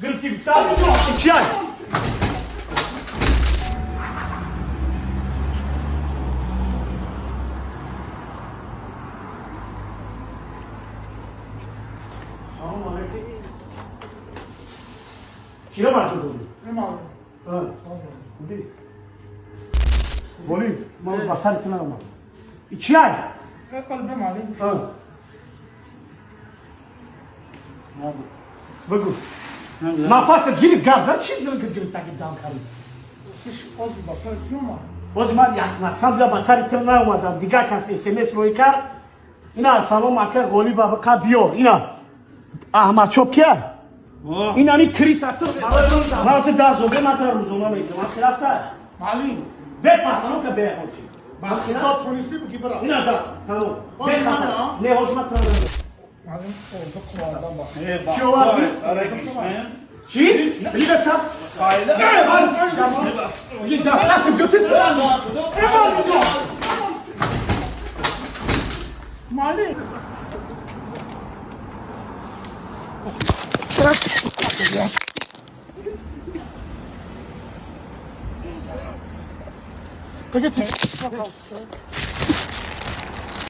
Гирифти, гуфта чиай? Салом алейкум. Чиро бачо додӣ? Гули. Боли, ман ба сари ту наомад. И чиай? Бигӯ. Нафасат гирифт, гап зад, чиз гирифт, таги дам кард. Боз ман як насаб ба сари ту наомадам. Дигар кас СМС рӯй кард. Ина, салом, ака Ғолиба, қа биёр. Ина. Аҳмадшоҳ кия? Ин ами криса ту. Ман ту даст зоге, ман та рӯзона мегирам. Ман хиласа. Бе пасано ка бе ҳочи. Ина даст. Тамом. Бе хатар. Не, ҳозир ман тамом. Чӣ овардӣ? Чӣ? Лида саб. Лида, атып götür. Мали.